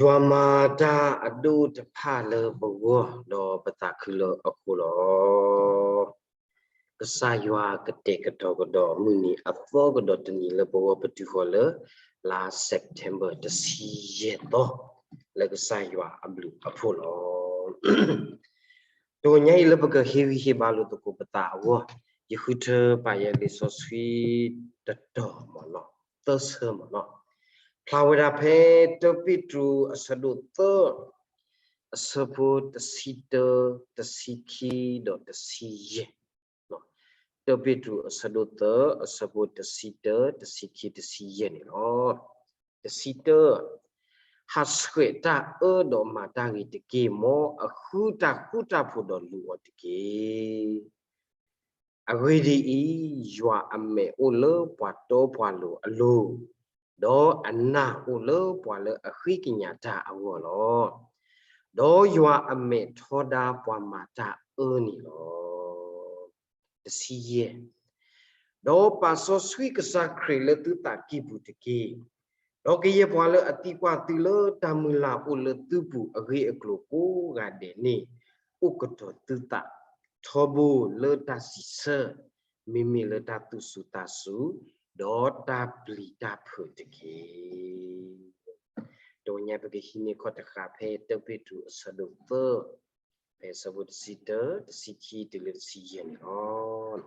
ယွၤမၤတၢ်အဒိၣ်တဖၣ်လၢပဂီၢ် ဒီးပသးခုလၢအဃိလီၤ. ကစၢ်ယွၤကတဲာ်ကတီၤကဒီးမုၢ်နံၤအသီကဒီးတနံၤလၢပဂီၢ် ပတုၤဃီၤလၢ လါ September တဆံယဲၢ်သီ လၢကစၢ်ယွၤအဘျုးအဖှိၣ်လီၤ. တနံၤညါအံၤလၢပကဟ့ၣ်ဂံၢ်ဟ့ၣ်ဘါလိာ်သကိးပသးအဂီၢ်, ယဃုထၢပာ်ယဲလံာ်စီဆှံတတီၤမ့ၢ်နီၤ, သၢဆၢမ့ၢ်နီၤ, ဖျါဝဲဒၣ်ဖဲတၢပ့းတရူးအဆၢဒိၣ်သၢ အဆၢဖိတဆံတၢ, တဆံခံ, ဒီးတဆံယဲၢ်. တၢပ့းတရူးအဆၢဒိၣ်သၢ အဆၢဖိတဆံတၢ, တဆံခံ, တဆံယဲၢ်န့ၣ်လီၤ. တဆံတၢ, ဟးဆှဲးတၢ်အၢဒီးမၤတၢ်ဂ့ၤတက့ၢ်, မ်အဃုတၢ်ဃူတၢ်ဖိးဒီးလူၤအီၤတက့ၢ်. အဂ့ၢ်ဒ်အံၤ, ယွၤအမဲာ်အိၣ်လၢပှၤတီပှၤလိၤအလိၤ, ဒီးအနၢ်အိၣ်လၢပှၤလၢအဃ့ကညးတၢ်အဂီၢ်လီၤ. ဒီးယွၤအမဲာ်ထီဒါပှၤမၤတၢ်အၢန့ၣ်လီၤ. တဆံယဲၢ်, ဒီးပာ်စီဆှံကစၢ်ခရံာ်လၢသုသးကံၢ်ပူၤတက့ၢ်. ဒီးကယဲၢ်ပှၤလၢအသံကွၢ်သုလၢတၢ်မုၢ်လၢ်အိၣ်လၢသုပူၤအဂ့ၢ်အကျိၤကိးဂၤဒဲးန့ၣ်, အိၣ်ကတီၤသုသးထီဘိလၢတၢ်စံးဆၢ, မ့မ့ၢ်လၢတၢ်သူၣ်စူၤသးစူၤ, ဒီးတၢ်ပျံၤတၢ်ဖုးတက့ၢ်. တနံၤညါပကဟံးန့ၢ်ခီၣ်တဃာ်ဖဲတၢပ့းတရူးအဆၢဒိၣ်သၢ, ဖဲအဆၢဖိတဆံတၢ, တဆံခံတုၤလၢတဆံယဲၢ်န့ၣ်လီၤ.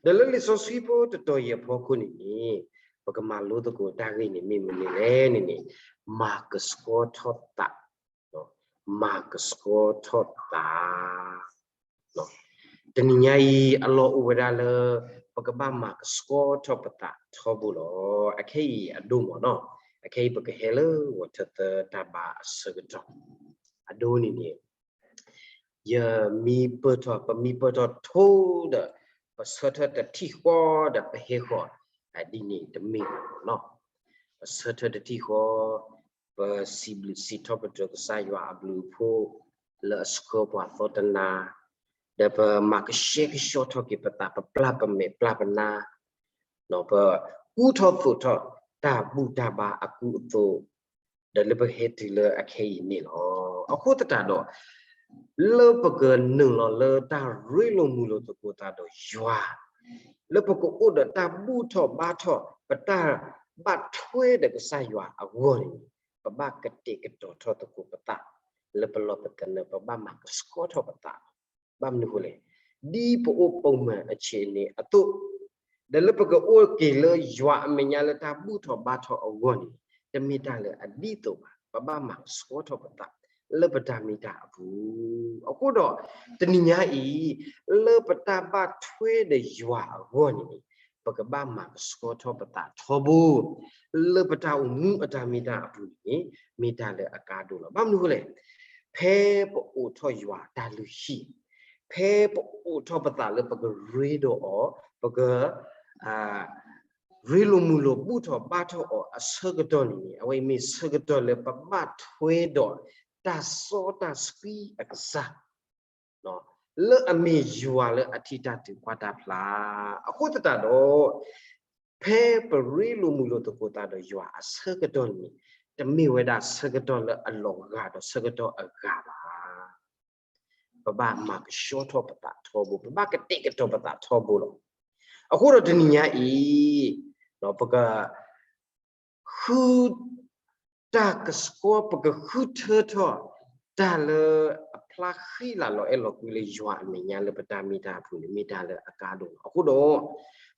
ဒီးလၢလံာ်စီဆှံဖိတတီၤအံၤအဖီခိၣ်န့ၣ်န့ၣ်, ပကမၤလိသကိးတၢ်ဂ့ၢ်န့ၣ်မ့ၢ်မနုၤလဲၣ်န့ၣ်န့ၣ်, မၤကဆှီထီၣ်သး, မၤကဆှီထီၣ်သး. တနံၤညါအံၤအလီၢ်အိၣ်ဝဲဒၣ်လၢ ပကဘၣ်မၤကဆှီထီၣ်ပသးထီဘိလီၤ. အခဲအံၤအဒိၣ်မးနီၤ, အခဲအံၤပကဟဲလၢဂီၤထၢသၢတၢ်ဘါအဆၢကတီၢ်, အဒိန့ၣ်န့ၣ် ယမံပၢၢ်ထီၣ်, ပမံပၢၢ်ထီၣ်ထိဒီး ပဆၢထၢၣ်တထံၣ်ဃီဒီးပဟဲဃီၤ, ဒ်န့ၣ်တမ့ၢ်ဘၣ်နီၤ. ပဆၢထၢၣ်တထံၣ်ဃီ, ပစံးဘျုးစံးထီၣ်ပတြၢၤကစၢ်ယွၤအဘျုးအဖှိၣ် လၢအဆှၢပှၤသီတနၤ, ဒီးပမၤကဆှဲကဆှီထီၣ်က့ၤပသး, ပပျၢ်ပမဲာ်ပျၢ်ပနါ, ပကူထီၣ်သိးထီၣ်တၢ်ဘူၣ်တၢ်ဘါအကူအသိး, ဒီးလၢပဟဲတုၤလၢအခဲအံၤန့ၣ်လီၤ. အဃိသတးဒီး လၢပကနုာ်လီၤလၢတၢ်ရ့လိာ်မုာ်လိာ်သကိးသးဒီးယွၤ, လၢပကအိၣ်ဒီးတၢ်ဘူၣ်ထီၣ်ဘါထီၣ် ပတၢ်ဘၣ်ထွဲဒီးကစၢ်ယွၤအဂီၢ်န့ၣ်, ပဘၣ်ကတဲာ်ကတီၤထီၣ်သကိးပသး, လၢပလီၢ်ပသနၢၣ် ပဘၣ်မၤကဆှီထီၣ်ပသး ဘၣ်မနုၤအဃိလဲၣ်, ဒ်ပအိၣ်ပိာ်မုၣ်အဆ့ၣ်န့ၣ်အသိး, ဒီးလၢပကအိၣ်က့ၤလၢယွၤအမဲာ်ညါလၢတၢ်ဘူၣ်ထီၣ်ဘါထီၣ်အဂီၢ်န့ၣ်, တမ့ၢ်တၢ်လၢအဒ်သိးဘၣ်, ပဘၣ်မၤကဆှီထီၣ်ပသး လၢပတၢ်မ့ၢ်တၢ်အပူၤ. အဃိဒီး တနံၤညါအံၤ, လၢပတၢ်ဘၣ်ထွဲဒီးယွၤအဂီၢ်န့ၣ်န့ၣ်, ပကဘၣ်မၤကဆှီထီၣ်ပသးထီဘိ လၢပတၢ်အိၣ်မူအတၢ်မ့ၢ်တၢ်အပူၤန့ၣ်, မ့ၢ်တၢ်လၢအကါဒိၣ်လီၤ. ဘၣ်မနုၤအဃိလဲၣ်, ဖဲပအိးထီၣ်ယွၤတၢ်လုၢ်ဟံၣ်, ဖဲပအိးထီၣ်ပသးလၢပကရ့ဒီးအီၤ, ပက ရ့လိာ်မုာ်လိာ်ဘူၣ်ထီၣ်ဘါထီၣ်အီၤအဆၢကတီၢ်န့ၣ်န့ၣ်, အဝဲအံၤမ့ၢ်ဆၢကတီၢ်လၢပဘၣ်ထွဲဒီးတၢ်စီတၢ်ဆှံအကစၢ်, လၢအမ့ၢ်ယွၤလၢအထံၣ်တၢ်ထုကဖၣ်တၢ်ဖျါ. အဃိသတးဒီး ဖဲပရ့လိာ်မုာ်လိာ်သကိးသးဒီးယွၤအဆၢကတီၢ်န့ၣ်, တမ့ၢ်ဝဲဒၣ်ဆၢကတီၢ်လၢအလီၤဂာ်ဒီးဆၢကတီၢ်အဂၤဘၣ်. ပဘၣ်မၤကဆှီထီၣ်ပသးထီဘိ, ပဘၣ်ကတဲာ်ကတီၤပသးထီဘိလီၤ. အဃိဒီးတနံၤညါအံၤ, ပက ဃု တၢ်ကဆှီ, ပကဃုထၢထီၣ်တၢ်လၢအဖျါဃံလၤလီၤအဲၣ်လီၤကွံလၢယွၤအမဲာ်ညါလၢပတၢ်မ့ၢ်တၢ်အပူၤန့ၣ် မ့ၢ်တၢ်လၢအကါဒိၣ်လီၤ. အဃိဒီး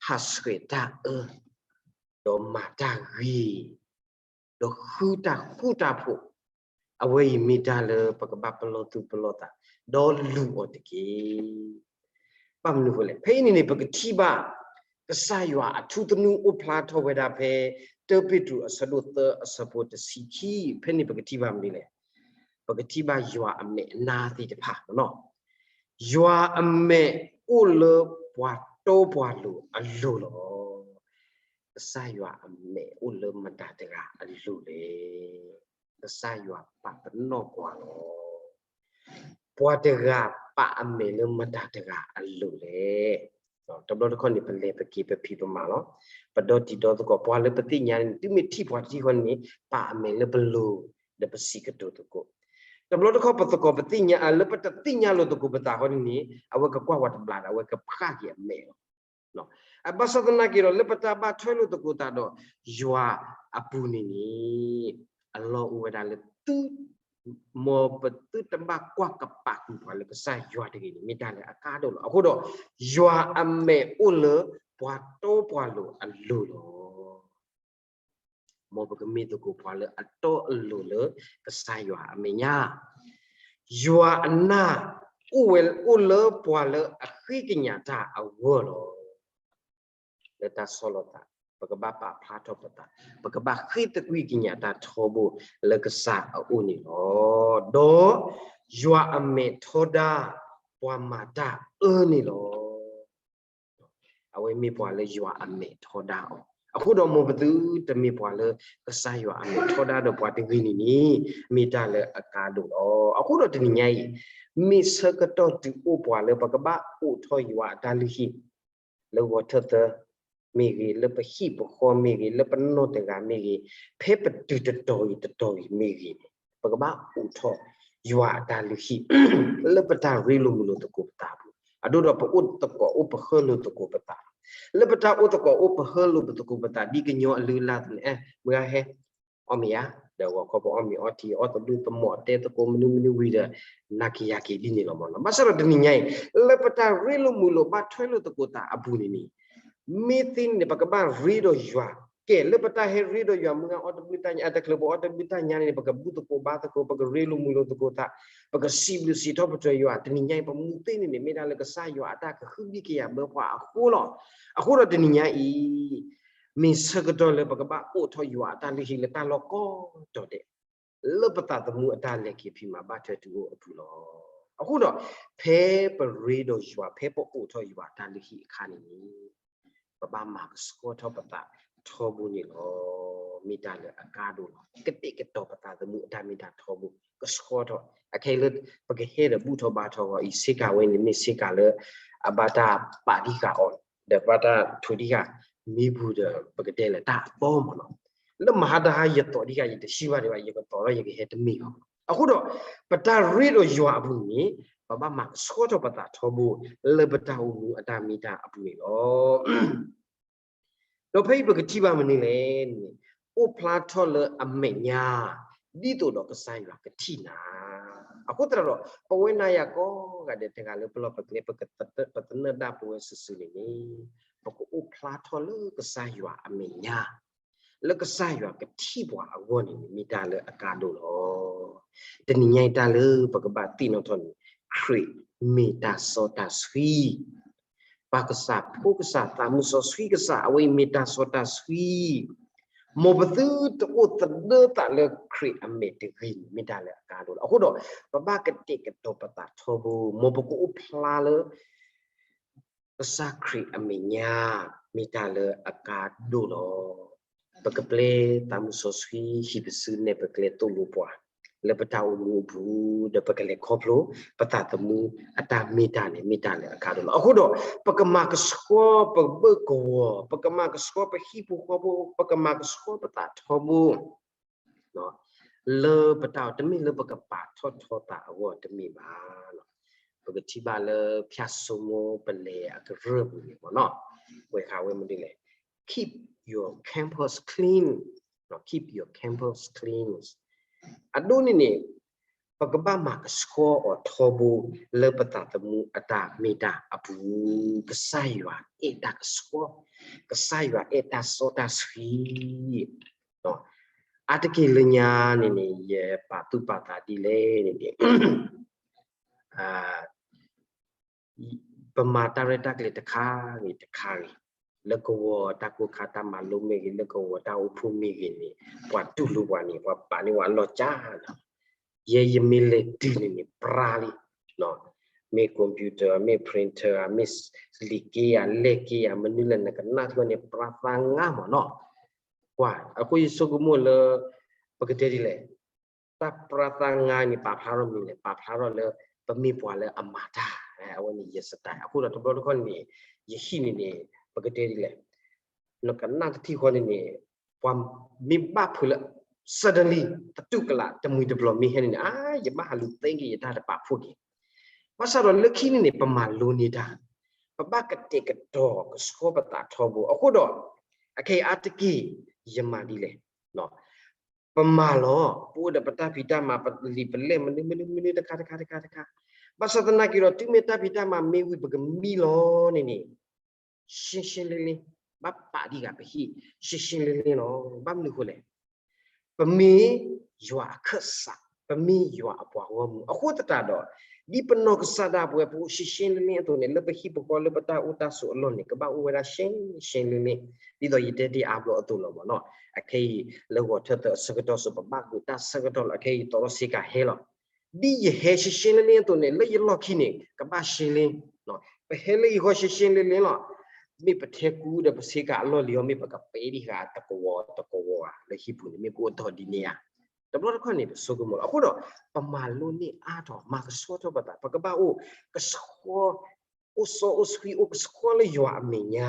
ဟးဆှဲးတၢ်အၢ, ဒီးမၤတၢ်ဂ့ၤ, ဒီးဃုတၢ်ဃူတၢ်ဖိး, အဝဲအံၤမ့ၢ်တၢ်လၢပကဘၣ်ပလီၢ်သူၣ်ပလီၢ်သး, ဒီးလူၤအီၤတက့ၢ်. ဘၣ်မနုၤအဃိလဲၣ်, ဖဲအံၤန့ၣ်န့ၣ် ပကထံၣ်ဘၣ် ကစၢ်ယွၤအထူသနူအိၣ်ဖျါထီၣ်ဝဲဒၣ်ဖဲ တၢပ့းတရူးအဆၢဒိၣ်သၢအဆၢဖိတဆံခံ, ဖဲန့ၣ်ပကထံၣ်ဘၣ်မနုၤလဲၣ်, ပကထံၣ်ဘၣ်ယွၤအမဲာ်အနါသ့ၣ်တဖၣ်လီၤ. ယွၤအမဲာ်အိၣ်လၢပှၤတီပှၤလိၤအလိၤလီၤ. ကစၢ်ယွၤအမဲာ်အိၣ်လၢမတၤတဂၤအလိၤလဲၣ်. ကစၢ်ယွၤပာ်ပနီၣ်ပှၤလီၤ. ပှၤတဂၤပာ်အမဲာ်လၢမတၤတဂၤအလိၤလဲၣ်. တဘျီတခီၣ်န့ၣ် ပလဲၤပက့ၤပဖံးပမၤလီၤ. ပဒီတံၤဒီသကိး ပှၤလၢပသ့ၣ်ညါန့ၣ် တုၤမ့ၢ်ထံၣ်ပှၤတထံၣ်ဃီန့ၣ် ပာ်အမဲာ်လၢပလိၤ, ဒီးပစံးကတိၤသကိး. တဘျီတခီၣ်ပသကိးပသ့ၣ်ညါ လၢပတသ့ၣ်ညါလိာ်သကိးပသးဃီန့ၣ်န့ၣ် အဝဲကကွၢ်ဝဲတဘျီဒီး အဝဲကဖးက့ၤအမဲာ်လီၤ. ဘၣ်ဆၣ်သနာ်က့ဒီး လၢပတၢ်ဘၣ်ထွဲလိာ်သကိးသးဒီးယွၤအပူၤန့ၣ်န့ၣ် အလီၢ်အိၣ်ဝဲဒၣ်လၢသု မ်ပသုတဘၣ်ကွၢ်ကပာ်ကွံာ်ပှၤလၢကစၢ်ယွၤတဂ့ၤန့ၣ် မ့ၢ်တၢ်လၢအကါဒိၣ်လီၤ. အဃိဒီး ယွၤအမဲာ်အိၣ်လၢပှၤတီပှၤလိၤအလိၤလီၤ. မ်ပကမ့ၢ်သကိးပှၤလၢအတီအလိၤလၢကစၢ်ယွၤအမဲာ်ညါ, ယွၤအနၢ်အိၣ်ဝဲအိၣ်လၢပှၤလၢအဃ့ကညးတၢ်အဂီၢ်လီၤ. လၢတၢ်ဆီၣ်လီၤသး ပကဘၣ်ပာ်ဖျါထီၣ်ပသး, ပကဘၣ်ဃ့သကွံၢ်ကညးတၢ်ထီဘိလၢကစၢ်အအိၣ်န့ၣ်လီၤ. ဒီးယွၤအမဲာ်ထီဒါ ပှၤမၤတၢ်အၢန့ၣ်လီၤ. အဝဲမ့ၢ်ပှၤလၢယွၤအမဲာ်ထီဒါအီၤ, အဃိဒီး မ်ပသုတမ့ၢ်ပှၤလၢကစၢ်ယွၤအမဲာ်ထီဒါဒီးပှၤတဂ့ၤန့ၣ်န့ၣ် မ့ၢ်တၢ်လၢအကါဒိၣ်လီၤ. အဃိဒီးတနံၤညါအံၤ မ့ၢ်ဆၢကတီၢ်တုၤအိၣ်ပှၤလၢပကဘၣ်အိးထီၣ်ယွၤအတၢ်လုၢ်ဟံၣ် လၢဂီၤထၢၣ်သၢမ့ၢ်ဂ့ၤ, လၢပဟံၣ်ပဃီမ့ၢ်ဂ့ၤ, လၢပနီၢ်တဂၤမ့ၢ်ဂ့ၤ, ဖဲပတုၤတတီၤဂ့ၤတတီၤဂ့ၤမ့ၢ်ဂ့ၤန့ၣ် ပကဘၣ်အိးထီၣ်ယွၤအတၢ်လုၢ်ဟံၣ် လၢပတၢ်ရ့လိာ်မုာ်လိာ်သကိးပသးအပူၤ, အဒိဒီးပအိၣ်သကိးအိၣ်ပဃၢလိာ်သကိးပသး, လၢပတၢ်အိၣ်သကိးအိၣ်ပဃၢလိာ်ပသကိးပသး ဒ်ကညီအလုၢ်အလၢ်သန့ၣ် မုၢ်ဂၤဟဲ အီၣ်မ့ၤယါ, ဒီးဂီၤခီပအီၣ်မ့ၤအီထံ အီၣ်သဘျုၣ်သမီၣ် တဲသကိးမနုၤမနုၤဝံၤဒီး နာ်က့ၤယၤက့ၤဒ်န့ၣ်လီၤမ့ၢ်နီၤ. ဘၣ်ဆၣ်ဒီးတနံၤညါအံၤ လၢပတၢ်ရ့လိာ်မုာ်လိာ်ဘၣ်ထွဲလိာ်သကိးသးအပူၤန့ၣ်န့ၣ် မ့ၢ်သ့န့ၣ် ပကဘၣ်ရ့ဒီးယွၤ, ကဲလၢပတၢ်ဟဲရ့ဒီးယွၤ မုၢ်ဂၤအီၣ်တဘျုးတၢ်ညါ အတချုးပအီၣ်တဘျုးတၢ်ညါန့ၣ် ပကဘူၣ်သကိးဘါသကိး ပကရ့လိာ်မုာ်လိာ်သကိးသး ပကစံးဘျုးစံးထီၣ်ပတြၢၤယွၤ တနံၤညါအံၤပမူသ့န့ၣ်န့ၣ် မ့ၢ်ဒၣ်လၢကစၢ်ယွၤအတၢ်ကဟုဘံၣ်ကယာ်ဘၢပှၤအဃိလီၤ. အဃိဒီးတနံၤညါအံၤ မ့ၢ်ဆၢကတီၢ်လၢပကဘၣ်အိးထီၣ်ယွၤအတၢ်လုၢ်ဟံၣ်လၢတၢ်လီၢ်ကိးတီၤဒဲး လၢပသးသမူအတၢ်လဲၤက့ၤဖံးမၤဘၣ်ထွဲတုၤအိၣ်အပူၤလီၤ. အဃိဒီး ဖဲပရ့ဒီးယွၤ ဖဲပအိးထီၣ်ယွၤအတၢ်လုၢ်ဟံၣ်အခါန့ၣ်န့ၣ် ပဘၣ်မၤကဆှီထီၣ်ပသးထီဘိန့ၣ်လီၤ. မ့ၢ်တၢ်လၢအကါဒိၣ်လီၤ. ကတဲာ်ကတီၤပသးသမူအတၢ်မ့ၢ်တၢ်ထီဘိ ကဆှီထီၣ် အခဲအံၤလၢ ပကဟဲဒီးဘူၣ်ထီၣ်ဘါထီၣ်အီၤအံၤ ဆ့ကၤဝဲန့ၣ် မ့ၢ်ဆ့ကၤလၢ အဘၣ်တၢ်ပာ်ဒံးဃာ်အီၤ ဒီးဘၣ်တၢ်ထိးဒံးဃာ် မ့ၢ်ပူၤဒီး ပကတဲလၢတၢ်အသီမ့ၢ်နီၤ. လၢမဟါတဟါယသိးဒံးဃာ် ယတဟံးဘၣ်ဒံးဘၣ် ယကသိးထီၣ်ယကဟဲတမ့ၢ်ဘၣ်. အဃိဒီး ပတၢ်ရ့ဒီးယွၤအပူၤန့ၣ် ပဘၣ်မၤကဆှီထီၣ်ပသးထီဘိ လၢပတၢ်အိၣ်မူအတၢ်မ့ၢ်တၢ်အပူၤန့ၣ်လီၤ. ဒီးဖဲအံၤပကထံၣ်ဘၣ်မနုၤလဲၣ်န့ၣ် အိၣ်ဖျါထီၣ်လၢအမဲာ်ညါ ဒ်သိးဒီးကစၢ်ယွၤကထံၣ်နၤ. အဃိသတးဒီး ပဝဲနၤယၤကိးဂၤဒဲးတဂၤလၢပလီၢ်ပကျဲ ပသနၢၣ်ဒၣ်ပဝဲစုာ်စုာ်န့ၣ်န့ၣ် ပကအိၣ်ဖျါထီၣ်လၢကစၢ်ယွၤအမဲာ်ညါ လၢကစၢ်ယွၤကထံၣ်ပှၤအဂီၢ်န့ၣ်န့ၣ် မ့ၢ်တၢ်လၢအကါဒိၣ်လီၤ. တနံၤညါအံၤတၢ်လၢပကဘၣ်သ့ၣ်နီၣ်ထီၣ်န့ၣ် ခရံာ်မ့ၢ်တၢ်စီတၢ်ဆှံ ပၢ်ကစၢ် ဖိကစၢ် သးမုၢ်စီဆှံကစၢ် အဝဲအံၤမ့ၢ်တၢ်စီတၢ်ဆှံ, မ်ပသုတအိၣ်သဒၢသးလၢခရံာ်အမဲာ်တဂ့ၤန့ၣ် မ့ၢ်တၢ်လၢအကါဒိၣ်လီၤ. အဃိဒီး ပဘၣ်ကတဲာ်ကတီၤပသးထီဘိ မ်ပကအိၣ်ဖျါလၢ ကစၢ်ခရံာ်အမဲာ်ညါ မ့ၢ်တၢ်လၢအကါဒိၣ်လီၤ. ပကပျဲသးမုၢ်စီဆှံ ဟံးပစုနဲၣ်ပကျဲ သိၣ်လိပှၤ လၢပတၢ်အိၣ်မူအပူၤ ဒီးပကလဲၤခီဖျိ ပသးသမူအတၢ်မ့ၢ်တၢ်န့ၣ် မ့ၢ်တၢ်လၢအကါဒိၣ်လီၤ. အဃိဒီး ပကမၤကဆှီပဘၢၣ်ကဝီၤ, ပကမၤကဆှီပဟံၣ်ဖိဃီဖိ, ပကမၤကဆှီပသးထီဘိ လၢပတၢ်အီၤ တမ့ၢ်လၢပကပာ်ထီၣ်ထီသးအဂီၢ်တမ့ၢ်ဘၣ်. ပကထံၣ်ဘၣ်လၢဖၠၣ်စိမိၤပလဲၤအကရၢၢ်ပူၤန့ၣ်မ့ၢ်နီၤ, ဝဲဃးဝဲမနုၤလဲၣ်, keep your campus clean, keep your campus clean. အဒိန့ၣ်န့ၣ် ပကဘၣ်မၤကဆှီအီၤထီဘိ လၢပသးသမူအတၢ်မ့ၢ်တၢ်အပူၤ, ကစၢ်ယွၤအဲၣ်တၢ်ကဆှီ, ကစၢ်ယွၤအဲၣ်တၢ်စီတၢ်ဆှံ အါတက့ၢ်လၢညါန့ၣ်န့ၣ် ယပာ်သူၣ်ပာ်သးဒ်လဲၣ်န့ၣ်န့ၣ် ပမၤတၢ်ရဲၣ်တၢ်ကျဲၤတခါဂ့ၤတခါဂ့ၤ, လၢကဝီၤတၢ်ကိၢ်ခါတၢ်မၤလိမ့ၢ်ဂ့ၤ, လၢကဝီၤတၢ်အိၣ်ဖှိၣ်မ့ၢ်ဂ့ၤန့ၣ် ပှၤတူၢ်လိာ်ပှၤန့ၣ် ပှၤပာ်န့ၢ်ဝဲအလီၢ်ကၢ်လီၤ. ယဲယမ့ၢ်လဲၤတုၤန့ၣ်န့ၣ် ပြါလံ, မ့ၢ် computer မ့ၢ် printer မ့ၢ် လံာ်က့ယၤ လဲၢ်က့ယၤ မနုၤလဲၣ် နကနၣ်ထံၣ်န့ၣ် ပြါသးငါမ့ၢ်နီၤ. ကွၢ် အဃိယဆိကမိၣ်လၢ ပကတဲဒ်လဲၣ် တၢ်ပြါသးငါန့ၣ် ပာ်ဖျါထီၣ်မနုၤလဲၣ်, ပာ်ဖျါထီၣ်လၢ ပမ့ၢ်ပှၤလၢအမၤတၢ်, အဝဲန့ၣ်ယဲစတၢ်. အဃိဒီးတဘျီတခီၣ်န့ၣ် ယဟံၣ်န့ၣ်န့ၣ် ပကတဲဒ်လဲၣ်, နကနၣ်တထံၣ်ဃီန့ၣ်န့ၣ် ပှၤမ့ၢ်ဘၣ်ဖုးလၢ suddenly သတူၢ်ကလာ်တမှံၤတဘျီမ့ၢ်ဟဲန့ၣ်န့ၣ် အါ ယဘၣ်ဟးလူၤသ့က့ၤယတၢ်တပာ်ဖှိၣ်က့ၤ. ဘၣ်ဆၣ်ဒီးလၢခံန့ၣ်န့ၣ် ပမၤလိန့ၢ်တၢ်, ပဘၣ်ကတဲာ်ကတီၤကဆှီပသးထီဘိ. အဃိဒီး အခဲအံၤအါတက့ၢ် ယမၤဒ်လဲၣ် ပမၤလီၤ ပအိၣ်ဒီးပတၢ်ဖံးတၢ်မၤ ပလံာ်ပလဲၢ်မနုၤမနုၤမနုၤတခါတခါတခါတခါ, ဘၣ်ဆၣ်သနာ်က့ဒီး တုၤမ့ၢ်တၢ်ဖံးတၢ်မၤမ့ၢ်ဝံၤ ပကမံလီၤန့ၣ်န့ၣ် ရှင်းရှင်းလင်းလင်း, ဘၣ်ပာ်ဒံးဂၤပဟံၣ် ရှင်းရှင်းလင်းလင်းလီၤ. ဘၣ်မနုၤအဃိလဲၣ်, ပမ့ၢ်ယွၤအခၢၣ်စး, ပမ့ၢ်ယွၤအပှၤဂီၢ်မုၢ်. အဃိသတးဒီး ဒ်ပနီၢ်ကစၢ်ဒၣ်ပဝဲ ပအိၣ်ရှင်းရှင်းလင်းလင်းအသိးန့ၣ် လၢပဟံၣ်ပဃီလၢပတၢ်အိၣ်တၢ်ဆိးအလီၢ်န့ၣ် ကဘၣ်အိၣ်ဝဲဒၣ်ရှင်းရှင်းလင်းလင်း, ဒ်သိးယတဲတ့ၢ်အါဘျီအသိးလီၤမ့ၢ်နီၤ. အခဲအံၤ လၢဂီၤထၢၣ်သၢအဆၢကတီၢ်စိၤ ပဘၣ်ဂုာ်တၢ်ဆၢကတီၢ်လီၤ. အခဲအံၤယသီထီၣ်ဆ့ကၤဟဲလီၤ. ဒ်ယဟဲရှင်းရှင်းလင်းလင်းအသိးန့ၣ် လၢယလီၢ်ခံန့ၣ် ကဘၣ်ရှင်းလင်း, ပဟဲလၢယဂီၢ်ရှင်းရှင်းလင်းလင်းလီၤ. မ့ၢ်ပထဲကူဒီးပဆ့ကၤအလီၢ်လံၤအီၤ မ့ၢ်ပကပဲဒံးဃာ်တကဝီၤတကဝီၤဧါ လၢဟံၣ်ပူၤန့ၣ် မ့ၢ်ကအိၣ်တီဒ်န့ၣ်ဧါ. တဘျီတခီၣ်န့ၣ် ပဆိကမိၣ်လီၤ. အဃိဒီး ပမၤလိန့ၢ်အါထီၣ် မၤကဆှီထီၣ်ပသး ပကဘၣ်အိၣ်ကဆှီ အိၣ်စီအိၣ်ဆှံ အိၣ်ကဆှီလၢယွၤအမဲာ်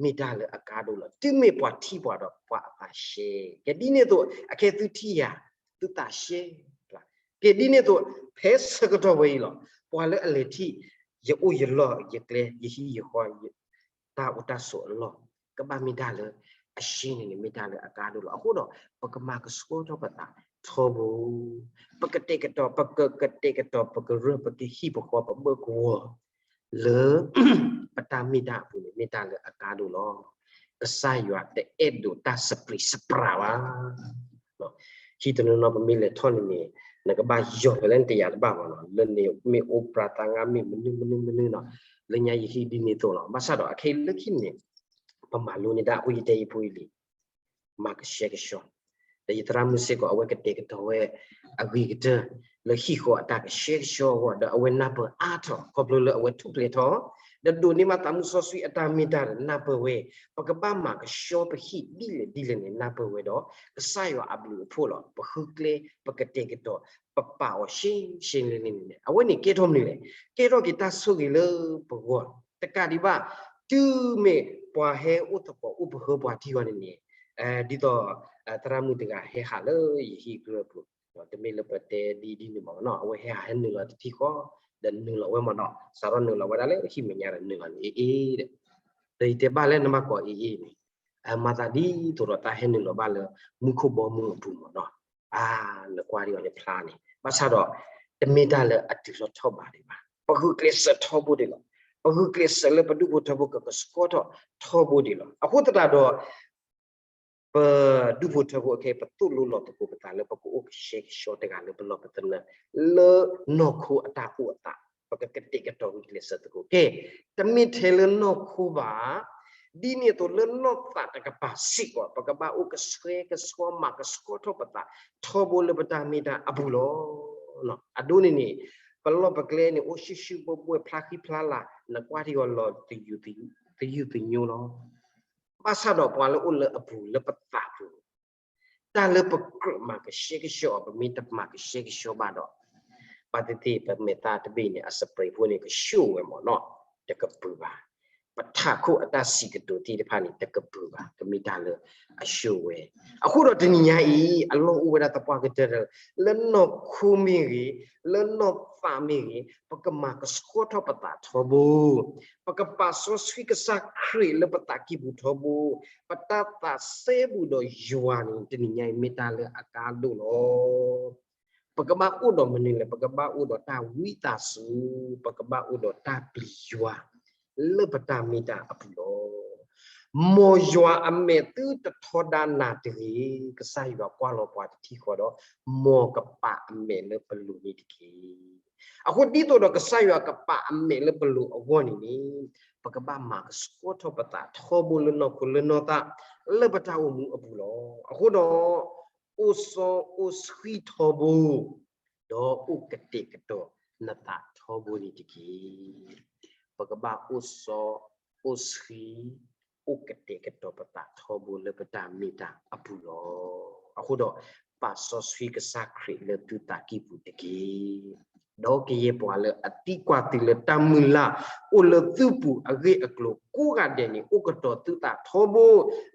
ညါ မ့ၢ်တၢ်လၢအကါဒိၣ်လီၤ. တုၤမ့ၢ်ပှၤထံၣ်ပှၤဒီးပှၤအသးရှဲ, ကဲဒ်န့ၣ်အသိး အခဲသုထံၣ်ယၤ သုသးရှဲ, ကဲဒ်န့ၣ်အသိး ဖဲဆၢကတီၢ်ဝဲအံၤလီၤ ပှၤလၢအလဲၤထံၣ် ယအိၣ်ယလီၢ်ယကျဲ ယဟံၣ်ယဃီ တၢ်အိၣ်တၢ်ဆိးအလီၢ် ကဘၣ်မ့ၢ်တၢ်လၢအရှဲန့ၣ်န့ၣ် မ့ၢ်တၢ်လၢအကါဒိၣ်လီၤ. အဃိဒီး ပကမၤကဆှီထီၣ်ပသးထီဘိ, ပကတဲာ်ကတီၤ ပကကတဲာ်ကတီၤ ပကရၢ ပကဟံၣ်ပဃီ ပဘၢၣ်ကဝီၤ လၢ ပတၢ်မ့ၢ်တၢ်အပူၤန့ၣ် မ့ၢ်တၢ်လၢအကါဒိၣ်လီၤ. ကစၢ်ယွၤတအဲၣ်ဒိးတၢ်စပံးစပှၤဘၣ်. ဟံၣ်တနီၤနီၤ ပမ့ၢ်လဲၤထီၣ်န့ၣ်န့ၣ် နကဘၣ်ယီၢ်ဖဲလဲၣ်န့ၣ် တယာ်တဘၣ်ဘၣ်နီၤ. လၢန့ၣ်မ့ၢ်အိၣ်ပြးသးငါ မ့ၢ်မနုၤမနုၤမနုၤနီၤ, လၢညါယဟံၣ်ဒ်န့ၣ်အသိးလီၤ. ဘၣ်ဆၣ်ဒီးအခဲအံၤလၢခံန့ၣ် ပမၤလိန့ၢ်တၢ်အဃိ ယတဲအံၤဖိအံၤလံ မၤကဆှဲကဆှီ, ဒီးယသရၣ်မုၣ်စ့ၢ်ကီး အဝဲကတဲာ်ကတီၤဝဲ အဂ့ၤကတၢၢ် လၢဟံၣ်ဃီအတၢ်ကဆှဲကဆှီအဂီၢ် ဒီးအဝဲနၢ်ပၢၢ်အါထီၣ် ခီဖျိလၢအဝဲထူၣ်ဖျဲးထီၣ် ဒီးဒိးန့ၢ်ဘၣ်သးမုၢ်စီဆှံအတၢ်မ့ၢ်တၢ်ဒီးနၢ်ပၢၢ်ဝဲ, ပကဘၣ်မၤကဆှီပဟံၣ်ဒ်လဲၣ်ဒ်လဲၣ်န့ၣ် နၢ်ပၢၢ်ဝဲဒီး ကစၢ်ယွၤအဘျုးအဖှိၣ်လီၤ. ပဃုကျဲ ပကတဲာ်ကတီၤ ပပာ်အီၤရှဲရှဲလ့လ့န့ၣ် အဝဲန့ၣ်ကဲထီၣ်မနုၤလဲၣ်, ကဲထီၣ်က့ၤတၢ်ဆိၣ်ဂ့ၤလၢပဂီၢ်, တကးဒံးဘၣ် တုၤမ့ၢ်ပှၤဟဲအိၣ်သကိးအိၣ်ပဟၢပှၤထံဂီၤန့ၣ်န့ၣ်, ဒ်သိး သရၣ်မုၣ်တဂၤဟဲဟးလၢယဟံၣ်ကရၢၢ်ပူၤ, တမ့ၢ်လၢပတဲဒ်ဒ်န့ၣ်မ့ၢ်နီၤ, အဝဲဟဲဟးဟဲနုာ်လီၤတထံၣ်ဃီ, ဒီးနုာ်လီၤဝဲမ့ၢ်နီၤ, စးထီၣ်နုာ်လီၤဝဲဒၣ်လၢဟံၣ်မဲာ်ညါဒီးနုာ်လီၤန့ၣ်အ့ၣ်အ့ၣ်ဒီး, ဒီးယတဲဘၣ်လၢနဘၣ်ကိးအ့ၣ်အ့ၣ်န့ၣ်, မၤသးဒ်သိးဒီးတၢ်ဟဲနုာ်လီၤဘၣ်လၢ မူခိၣ်ဘီမုၢ်အပူၤမ့ၢ်နီၤ, အါ နကွၢ်ဒံးအီၤန့ၣ်ဖျါန့ၣ်, ဘၣ်ဆၣ်ဒီး တမ့ၢ်တၢ်လၢအတုၤထီၣ်ထီၣ်ဘးဒံးဘၣ်, ပဂုာ်ကျဲးစၢးထီဘိဒံးလီၤ, ပဂုာ်ကျဲးစၢးလၢပဒူၣ်ဖိထၢဖိကကဆှီထီၣ်ထီဘိဒံးလီၤ. အဃိသတးဒီး ပဒူၣ်ဖိထၢဖိအခဲအံၤ ပသိၣ်လိလီၤသကိးပသးလၢပကအိၣ်ကဆှဲကဆှီတဂၤလၢပလီၢ်ပသနၢၣ်, လၢနီၢ်ခိအတၢ်အိၣ်အသး, ပကကတဲာ်ကတီၤဂုာ်ကျဲးစၢးသကိး, ကဲ, တမ့ၢ်ထဲလၢနီၢ်ခိဘၣ်, ဒ်န့ၣ်အသိးလၢနီၢ်သးတကပၤစ့ၢ်ကီး ပကဘၣ်အိၣ်ကဆှဲကဆှီမၤကဆှီထီၣ်ပသး ထီဘိလၢပတၢ်မ့ၢ်တၢ်အပူၤလီၤ. အဒိန့ၣ်န့ၣ် ပလီၢ်ပကျဲန့ၣ် အိၣ်ရှုၣ်ရှုၣ်ဘှဲၣ်ဘှဲၣ်ဖျါဃံဖျါလၤ နကွၢ်ထံအီၤလီၤ သယုၢ်သညိလီၤ. ဘၣ်ဆၣ်ဒီးပှၤလၢအိၣ်လၢအပူၤလၢပသးပူၤ, တၢ်လၢပကြၢးမၤကဆှဲကဆှီအီၤ ပမ့ၢ်တမၤကဆှဲကဆှီဘၣ်ဒီး, ဘၣ်သ့ၣ်သ့ၣ်ပမဲာ်သၣ်တဘ့ၣ်န့ၣ် အစပရ့းဖိန့ၣ် ကဆှိၣ်ဝဲမ့ၢ်နီၤ, တကပၢၤဘၣ်. ပထးခိၣ်အတၢ်စံးကတိၤသ့ၣ်တဖၣ်န့ၣ် တကပၢၤဘၣ်, ကမ့ၢ်တၢ်လၢအဆှိၣ်ဝဲ. အဃိဒီးတနံၤညါအံၤ အလီၢ်အိၣ်ဝဲဒၣ်သပှၢ်ကတၢၢ် လၢနီၢ်ခိမ့ၢ်ဂ့ၤ, လၢနီၢ်သးမ့ၢ်ဂ့ၤ, ပကမၤကဆှီထီၣ်ပသးထီဘိ, ပကပာ်စီဆှံကစၢ်ခရံာ်လၢပသးကံၢ်ပူၤထီဘိ, ပတၢ်သးစဲဘူးဒီးယွၤန့ၣ် တနံၤညါအံၤ မ့ၢ်တၢ်လၢအကါဒိၣ်လီၤ. ပကဘၣ်အိၣ်ဒီးမနုၤလဲၣ်, ပကဘၣ်အိၣ်ဒီးတၢ်ဝံသးစူၤ, ပကဘၣ်အိၣ်ဒီးတၢ်ပျံၤယွၤ လၢပတၢ်မ့ၢ်တၢ်အပူၤလီၤ. မ်ယွၤအမဲာ်သုတထီဒါနၤတဂ့ၤ, ကစၢ်ယွၤကွၢ်လီၤပှၤတထံၣ်ဃီဒီး, မ်ကပာ်အမဲာ်လၢပလိၤန့ၣ်တက့ၢ်. အဃိဒ်သိးဒီးကစၢ်ယွၤကပာ်အမဲာ်လၢပလိၤအဂီၢ်န့ၣ်န့ၣ်, ပကဘၣ်မၤကဆှီထီၣ်ပသးထီဘိလၢနီၢ်ခိလၢနီၢ်သး လၢပတၢ်အိၣ်မူအပူၤလီၤ. အဃိဒီး အိၣ်စီအိၣ်ဆှံထီဘိ, ဒီးအိၣ်ကတဲာ်ကတီၤနသးထီဘိန့ၣ်တက့ၢ်. ပကဘၣ်အိၣ်စီအိၣ်ဆှံ, အိၣ်ကတဲာ်ကတီၤပသးထီဘိလၢပတၢ်မ့ၢ်တၢ်အပူၤလီၤ. အဃိဒီး ပာ်စီဆှံကစၢ်ခရံာ်လၢသုသးကံၢ်ပူၤတက့ၢ်. ဒီးကယဲၢ်ပှၤလၢအသံကွၢ်သုလၢတၢ်မုၢ်လၢ်အိၣ်လၢသုပူၤအဂ့ၢ်အကျိၤကိးဂၤဒဲးန့ၣ် အိၣ်ကတီၤသုသးထီဘိ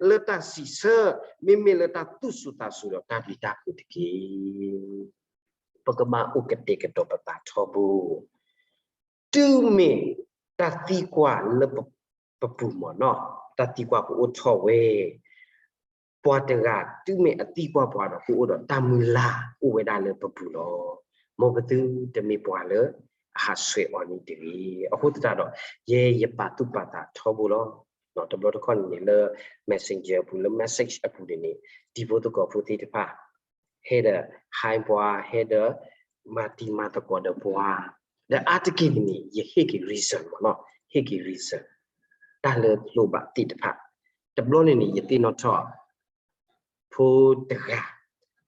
လၢတၢ်စံးဆၢ, မ့မ့ၢ်လၢတၢ်သူၣ်စူၤသးစူၤဒီးတၢ်ပျံၤတၢ်ဖုးတက့ၢ်. ပကဘၣ်အိၣ်ကတဲာ်ကတီၤပသးထီဘိ တုၤမ့ၢ်တၢ်သံကွၢ်လၢပပူၤမ့ၢ်နီၤ, တၢ်သံကွၢ်ကအိၣ်ထီၣ်ဝဲ, ပှၤတဂၤ တုၤမ့ၢ်အသံကွၢ်ပှၤဒီး ကအိၣ်ဒီးတၢ်မုၢ်လၢ်အိၣ်ဝဲဒၣ်လၢပပူၤလီၤ. မ်ပသုတမ့ၢ်ပှၤလၢအဟးဆှဲးအီၤန့ၣ်တဂ့ၤ. အဃိသတးဒီး ယဲယပာ်သူၣ်ပာ်သးထီဘိလီၤ. တဘျီတခီၣ်န့ၣ်န့ၣ် လၢ messenger အပူၤ လၢ message အပူၤန့ၣ်န့ၣ် တံၤဖိသကိးဖိသ့ၣ်တဖၣ် ဟဲဒီး ဟါပှၤ ဟဲဒီး မၤတံၤမၤသကိးဒီးပှၤ, ဒီးအါတက့ၢ်န့ၣ်န့ၣ် ယဟ့ၣ်က့ၤ reason မ့ၢ်နီၤ, ဟ့ၣ်က့ၤ reason တၢ်လၢလိၣ်ဘၣ်သ့ၣ်တဖၣ်. တဘျီန့ၣ်န့ၣ် ယသ့ၣ်နီၣ်ထီၣ် ဖိတဂၤ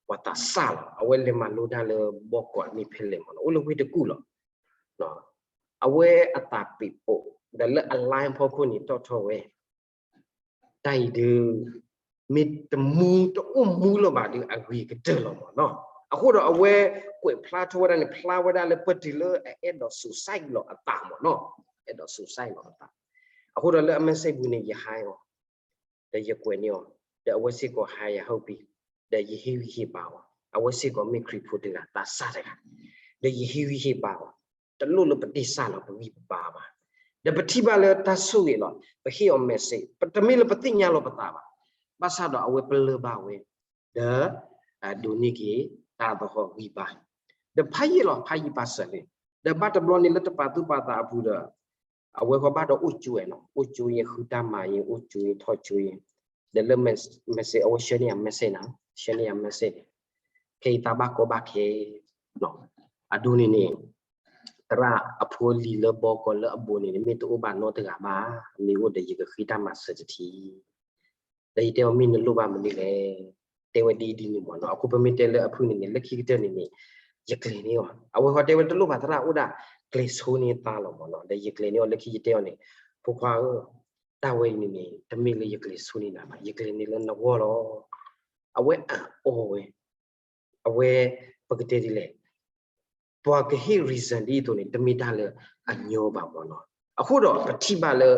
ပှၤသးစၢ်လီၤ. အဝဲလဲၤမၤလိတၢ်လၢဘီကီးမ့ၢ်ဖဲလဲၣ်မ့ၢ်နီၤ, အိၣ်လၢဝ့ၢ်တကူၣ်လီၤ. အဝဲအသးပ့ၤအိၣ် ဒီးလၢအ line ဖီခိၣ်န့ၣ်တီၣ်ထီၣ်ဝဲ တၢ်အံၤဒုး မ့ၢ်တမူတအိၣ်မူလၢၤဘၣ်ဒီး အဂ့ၤကတၢၢ်လီၤမ့ၢ်နီၤ. အဃိဒီးအဝဲကွဲးဖျါထီၣ်ဝဲဒၣ်န့ၣ် ဖျါဝဲဒၣ်လၢပၢၢ်တုၤလၢအအဲၣ်ဒိး suicide လီၤအသးမ့ၢ်နီၤ, အဲၣ်ဒိး suicide လီၤအသး. အဃိဒီးလၢအ message ပူၤန့ၣ် ယဟါအီၤ ဒီးယကွဲးန့ၢ်အီၤ, ဒီးအဝဲစ့ၢ်ကီးဟါယၤ ဟုတ်ပြီ, ဒီးယဟ့ၣ်ဂံၢ်ဟ့ၣ်ဘါအီၤ, အဝဲစ့ၢ်ကီးမ့ၢ်ခရံာ်ဖိတဂၤ သးစၢ်တဂၤ, ဒီးယဟ့ၣ်ဂံၢ်ဟ့ၣ်ဘါအီၤ, တလိၣ်လၢပတ့ၢ်စၢ်လီၤ ပဂံၢ်ပဘါဘၣ်. ဒီးပထံၣ်ဘၣ်လၢတၢ်ဆိၣ်ဂ့ၤလီၤ, ပဟ့ၣ်အီၤ message ပတမ့ၢ်လၢပသ့ၣ်ညါလီၤပသးဘၣ်, ဘၣ်ဆၣ်ဒီးအဝဲပလၢၢ်ဘၣ်ဝဲ, ဒီး ဒိးန့ၢ်က့ၤတၢ်သဟီၣ်ဂံၢ်ဘါ, ဒီးဖးယံာ်လီၤ ဖးယံာ်ပာ်စၢၤလံ, ဒီးဘၣ်တဘျီန့ၣ်လၢတပာ်သူၣ်ပာ်သးအပူၤဒီး အဝဲဃီဘၣ်ဒီးအိၣ်ကၠိဝဲနီၤ, အိၣ်ကၠိယဲ ဃုတၢ်မၤယဲ အိၣ်ကၠိယဲ ထီၣ်ကၠိယဲ, ဒီးလၢ message အဝဲဆှၢန့ၢ်ယၤ message နီၤ, ဆှၢန့ၢ်ယၤ message န့ၣ်, ခဲအံၤသးဘၣ်ကီဘၣ်ခဲ, အဒိန့ၣ်န့ၣ် သရၣ်အဖိလံၤလၢဘီကီးလၢအဘိန့ၣ် မ့ၢ်တအိၣ်ဘၣ်နီတဂၤဘၣ်, မ့ၢ်အိၣ်ဒီးယကဃ့တၢ်မၤစၢၤတထံၣ် ဒီးယတဲအီၤ မ့ၢ်နလိၣ်ဘၣ်မနုၤလဲၣ်, တဲဝဲဒ်အံၤဒ်န့ၣ်မ့ၢ်နီၤ. အဃိပမ့ၢ်တဲလၢအဖုၣ်န့ၣ်န့ၣ် လၢခံကတၢၢ်န့ၣ်န့ၣ် ယကျဲၤန့ၢ်အီၤ, အဝဲဃီတဲဝဲတလိၣ်ဘၣ်သရၣ် အိၣ်ဒၣ်ကျဲၤဆိန့ၢ်သါလီၤမ့ၢ်နီၤ. ဒီးယကျဲၤန့ၢ်အီၤလၢခံယတဲအီၤန့ၣ်, ဖိခွါဧၢ, တၢ်ဝဲအံၤန့ၣ်န့ၣ် တမ့ၢ်လၢယကျဲၤဆိန့ၢ်နၤဘၣ်, ယကျဲၤန့ၢ်လၢနဂီၢ်လီၤ. အဝဲအၢၣ်အီဝဲ အဝဲ ပကတဲဒ်လဲၣ်, ပှၤကဟ့ၣ် reason ဒ်အသိးန့ၣ် တမ့ၢ်တၢ်လၢအညီဘၣ်မ့ၢ်နီၤ. အဃိဒီးပထံၣ်ဘၣ်လၢ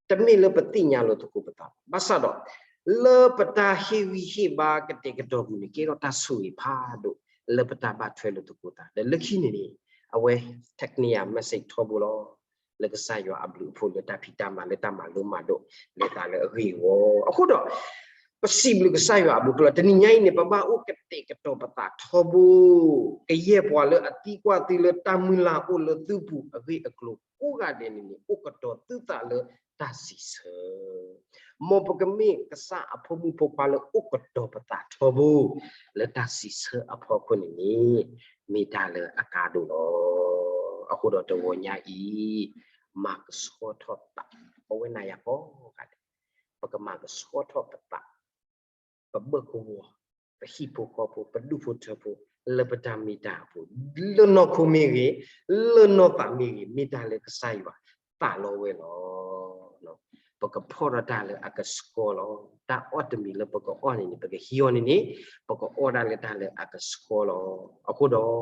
တမ့ၢ်လၢပသ့ၣ်ညါလီၤသကိးပသး, ဘၣ်ဆၣ်ဒီး လၢပတၢ်ဟ့ၣ်ဂံၢ်ဟ့ၣ်ဘါကတဲာ်ကတီၤပူၤန့ၣ် ကဲထီၣ်တၢ်ဆိၣ်ဂ့ၤဖးဒိၣ် လၢပတၢ်ဘၣ်ထွဲလိာ်သကိးသး ဒီးလၢခံန့ၣ်န့ၣ် အဝဲ text န့ၢ်ယၤ message ထီဘိလီၤ. လၢကစၢ်ယွၤအဘျုးအဖှိၣ် လၢတၢ်ဖံးတၢ်မၤ လၢတၢ်မၤလိမၤဒိး လဲၤသးလၢအဂ့ၢ်အဂီၢ် အဃိဒီး ပစံးဘျုးကစၢ်ယွၤအဘျုးအဖှိၣ်လီၤ. တနံၤညါအံၤန့ၣ် ပဘၣ်အိၣ်ကတဲာ်ကတီၤပသးထီဘိ, ကယဲၢ်ပှၤလၢအသံကွၢ်သုလၢတၢ်မုၢ်လၢ်အိၣ်လၢသုပူၤအဂ့ၢ်အကျိၤကိးဂၤဒဲးန့ၣ်န့ၣ် အိၣ်ကတီၤသုသးလၢတၢ်စံးဆၢ မ်ပကမ့ၢ်ကစၢ်အဖိမုၣ်ဖိခွါလၢအိၣ်ကတီၤပသးထီဘိ လၢတၢ်စံးဆၢအဖီခိၣ်န့ၣ်န့ၣ် မ့ၢ်တၢ်လၢအကါဒိၣ်လီၤ. အဃိဒီးတဂီၤညါအံၤ မၤကဆှီထီၣ်သး ပဝဲနၤယၤကိးဂၤဒဲး ပကမၤကဆှီထီၣ်ပသး ပဘၢၣ်ကဝီၤ ပဟံၣ်ဖိဃီဖိ ပဒူၣ်ဖိထၢဖိ လၢပတၢ်မ့ၢ်တၢ်အပူၤ လၢနီၢ်ခိမ့ၢ်ဂ့ၤ လၢနီၢ်သးမ့ၢ်ဂ့ၤ မ့ၢ်တၢ်လၢကစၢ်ယွၤသးလီဝဲလီၤ. ပကဖီၣ်ဒီးတၢ်လၢအကဆှီလီၤ. တၢ်အီၣ်တမံၤလၢပကအီၣ်န့ၣ်န့ၣ် ပကဟံးအီၤန့ၣ်န့ၣ် ပကအီၣ်ဒၣ်လၢတၢ်လၢအကဆှီလီၤ. အဃိဒီး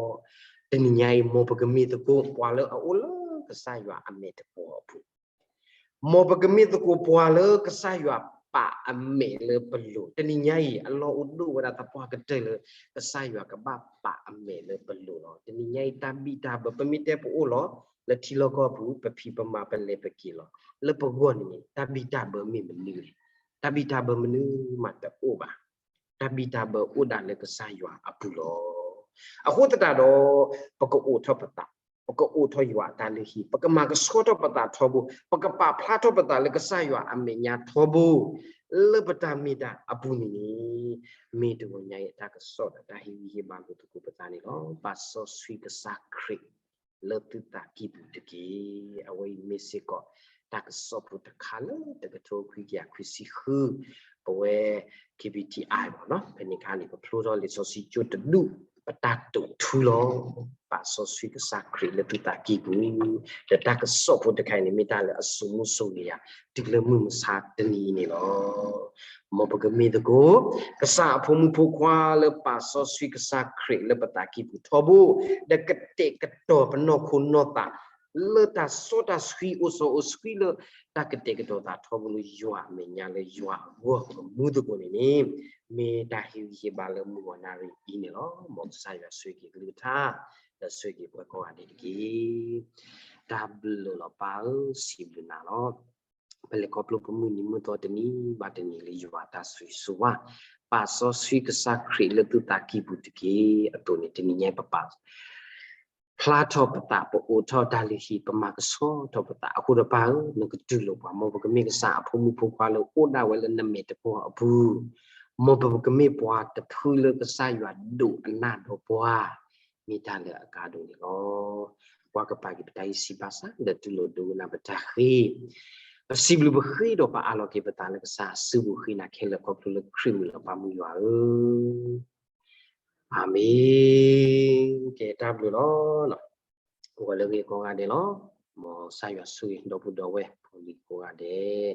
တနံၤညါအံၤ မ်ပကမ့ၢ်သကိးပှၤလၢအအိၣ်လၢကစၢ်ယွၤအမဲာ်တပီၤအပူၤ မ်ပကမ့ၢ်သကိးပှၤလၢကစၢ်ယွၤပာ်အမဲာ်လၢပလိၤ. တနံၤညါအံၤ အလီၢ်အိၣ်ဒိၣ်ဝဲဒၣ်သပှၢ်ကတၢၢ်လၢ ကစၢ်ယွၤကဘၣ်ပာ်အမဲာ်လၢပလိၤလီၤ. တနံၤညါအံၤ တၢ်ဘံၣ်တၢ်ဘၢ ပမ့ၢ်တဲပအိၣ်လီၤ လၢထံလီၢ်ကီၢ်ပူၤ ပဖံးပမၤပလဲၤပက့ၤလီၤ. လၢပဂီၢ်န့ၣ်န့ၣ် တၢ်ဘံၣ်တၢ်ဘၢမ့ၢ်မနုၤလဲၣ်. တၢ်ဘံၣ်တၢ်ဘၢမနုၤမးတအိၣ်ဘၣ်. တၢ်ဘံၣ်တၢ်ဘၢအိၣ်ဒၣ်လၢကစၢ်ယွၤအပူၤလီၤ. အဃိသတးဒီး ပကအိးထီၣ်ပသး, ပကအိးထီၣ်ယွၤအတၢ်လုၢ်ဟံၣ်, ပကမၤကဆှီထီၣ်ပသးထီဘိ, ပကပာ်ဖျါထီၣ်ပသးလၢကစၢ်ယွၤအမဲာ်ညါထီဘိ, လၢပတၢ်မ့ၢ်တၢ်အပူၤန့ၣ်န့ၣ်, မ့ၢ်တဂီၤညါအံၤတၢ်ကစီၣ်ဒီးတၢ်ဟ့ၣ်ဂံၢ်ဟ့ၣ်ဘါလိာ်သကိးပသးန့ၣ်လီၤ. ပာ်စီဆှံကစၢ်ခရံာ် လၢသုသးကံၢ်ပူၤတက့ၢ်. အဝဲအံၤမ့ၢ်စ့ၢ်ကီး တၢ်ကစီၣ်ဖိတခါလၢတကထိခွံကယၤခွံဆံဃု, ပဝဲ KBTI မ့ၢ်နီၤ, ဖဲန့ၣ်အခါန့ၣ် ပဖျိထီၣ်လံာ်စီဆှံကၠိတဒူၣ် ပတၢ်တိာ်ထူလီၤ ပာ်စီဆှံကစၢ်ခရံာ်လၢသုသးကံၢ်ပူၤ, ဒီးတၢ်ကစီၣ်ဖိတခါအံၤန့ၣ် မ့ၢ်တၢ်လၢအစိာ်မူစိာ်ဂ့ၤယၤ တုၤလၢမုၢ်မဆါတနံၤအံၤန့ၣ်လီၤ. မ်ပကမ့ၢ်သကိး ကစၢ်အဖိမုၣ်ဖိခွါလၢပာ်စီဆှံကစၢ်ခရံာ်လၢပသးကံၢ်ပူၤထီဘိ, ဒီးကတဲာ်ကတီၤပနီၢ်ခိနီၢ်သး လၢတၢ်စီတၢ်ဆှံအိၣ်စီအိၣ်ဆှံလၢ တၢ်ကတဲာ်ကတီၤသးထီဘိလၢယွၤအမဲာ်ညါလၢယွၤအဂီၢ် ပကမူသကိးန့ၣ်န့ၣ် မ့ၢ်တၢ်ဟ့ၣ်ဂံၢ်ဟ့ၣ်ဘါလၢမုၢ်ဂီၤနၣ်ရံၣ်အံၤန့ၣ်လီၤ. မ်ကစၢ်ယွၤဆိၣ်ဂ့ၤက့ၤကလုၢ်ကထါ ဒီးဆိၣ်ဂ့ၤက့ၤပှၤကိးဂၤဒဲးတက့ၢ်. တၢ်ဘျုးလီၤပၢ်ဧၢ, စံးဘျုးနၤလီၤ. ပလဲၤခီဖျိပမုၢ်နံၤမုၢ်သီတနံၤဘၣ်တနံၤလၢယွၤတၢ်ဆိၣ်ဂ့ၤဆိၣ်ဝါ, ပာ်စီဆှံကစၢ်ခရံာ်လၢသုသးကံၢ်ပူၤတက့ၢ်. အသိးန့ၣ် တနံၤညါပပာ် ဖျါထီၣ်ပသး ပအိးထီၣ်တၢ်လုၢ်ဟံၣ် ပမၤကဆှီထီၣ်ပသးအဃိဒီး ပၢ်ဧၢ, နကတူၢ်လိာ်ပှၤ မ်ပကမ့ၢ်ကစၢ်အဖိမုၣ်ဖိခွါလၢအိၣ်ဒၣ်ဝဲလၢနမဲာ်တပီၢ်အပူၤ, မ်ပကမ့ၢ်ပှၤတဖုလၢကစၢ်ယွၤဒိးအနၢ်ဒီးပှၤ မ့ၢ်တၢ်လၢအကါဒိၣ်န့ၣ်လီၤ. ပှၤကပာ်က့ၤပတၢ်အံၤစံးဘၣ်ဆၣ် ဒီးတူၢ်လိာ်ဒိကနၣ်ပတၢ်ဃ့ ပစံးဘျုးပဃ့ဒီးပအၢၣ်လီၤက့ၤပသးလၢကစၢ်အစုပူၤဃ့နၤခဲလၢာ်ခီဖျိလၢခရံာ်မုၢ်လီၤ ပၢ်မုၢ်ယွၤဧၢ, အၤမ့ၣ်. ကဲတၢ်ဘျုးလီၤ. အိၣ်ဝဲလၢဂ့ၢ်ကိးဂၤဒဲးလီၤ. မ်ကစၢ်ယွၤဆိၣ်ဂ့ၤဒီပုၢ်ဒီဝဲၢ်ဖိလံၤကိးဂၤဒဲး